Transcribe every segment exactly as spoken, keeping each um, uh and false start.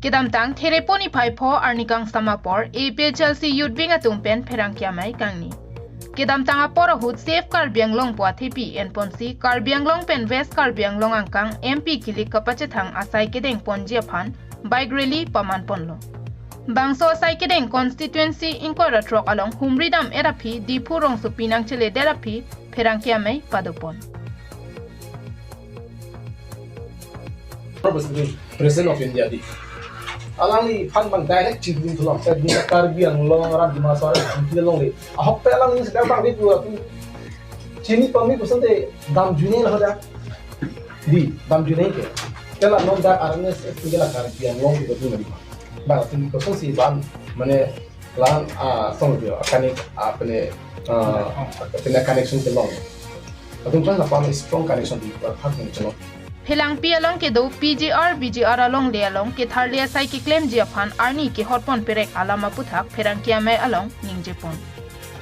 Kedamtang Therepo niphai pho arni kangsam apor A P H L C Youth Wing atum pen pherangke amei kangni. Kedamtang apor ahut Save Karbi Anglong pu athepi enponsi Karbi Anglong pen West Karbi Anglong angkang M P kilik kapachethang asai kedeng ponji aphan bike rally paman ponlo. Bangso asai kedeng constituency ingkoi ra throk along humri dam-et aphi Diphu rongsopi nangcheledet aphi pherangke amei padopon. President of India di. Alangliphan bang direct chingdun thulong. Sa di Karbi Anglong arat Dima Hasao arat chingdun longle. Ahok pe alangli sedang bang di dua tu. Chini pami koson te damjune la hoda. Di damjune ke. Kala non da R N S S ke la Karbi Anglong ke tu di. Bang tu kosonsi bang mane lan ah song dia kanek ah pene ah pene connection kelong. Atum kan apa strong connection di part ng channel. Phelangpi along kedo P G R V G R alongle along ketharli asai keklemji aphan arni kehotpon perek alam aputhak pherangke amei along ningjepon.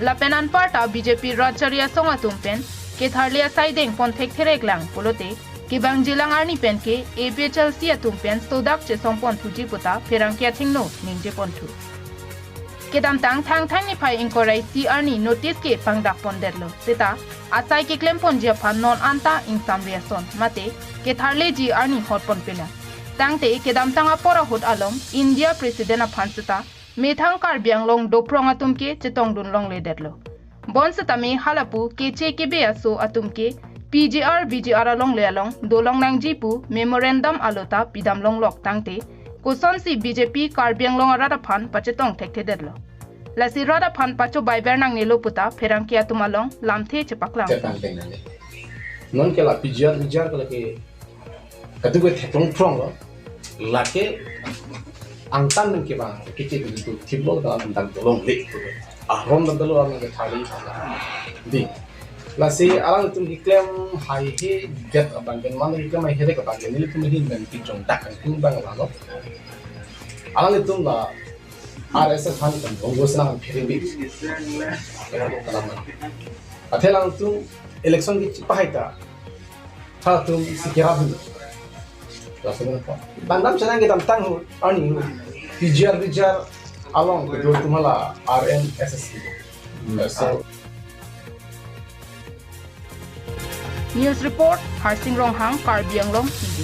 Lapen anparta B J P Rajchari asong atum pen ketharli asai dengpon thektherek lang pulote kebangjilang arni pen ke A P H L C atum pen sodak chesongpon thuji puta pherangke athengno ningjeponthu. Kedamtang Thangthang niphai ingkoi ra isi arni notice ke pangdakpondetlo. Seta asai keklemponji aphan non anta ingsamri ason mate ketharleji arni hotpon pela. Tangte kedamtang apor ahut along India President aphan seta methang Karbi Anglong doprong atum ke chetongdun longledetlo. Bonsetame halapu keche kebe aso atum ke P G R V G R alongle along dolong nangji pu memorandum alota pidam longlok tangte kosonsi B J P Karbi Anglong arat aphan pachetong thekthedetlo. Lasi rat aphan pachobai ber nangnelo puta pherangke atum along lamthe chepaklang. Chetang teng nang. Non ke la P G R V G R ke la ke katu ke theklong prong lo. Lake angtan nang ke bang kiti tu thip lo dalam tentang tolong le. Arom dan telo alam ke thali. Di. Lasi alanglitum keklem haihe det abang ken mana keklem haihe det abang ken nelitum hin men pijong dak kan tung bang lo. Alanglitum la R S S han kan bonggo sena han phiring bi. Athe alangtum election ke chipahai ta. Halatum sikira hun. Langsung apa? Bang dam channel kedamtang hu. Ani hu. P G R V G R along kedo atum hala R N S S. So News report, Harsing Ronghang, Karbi Anglong T V.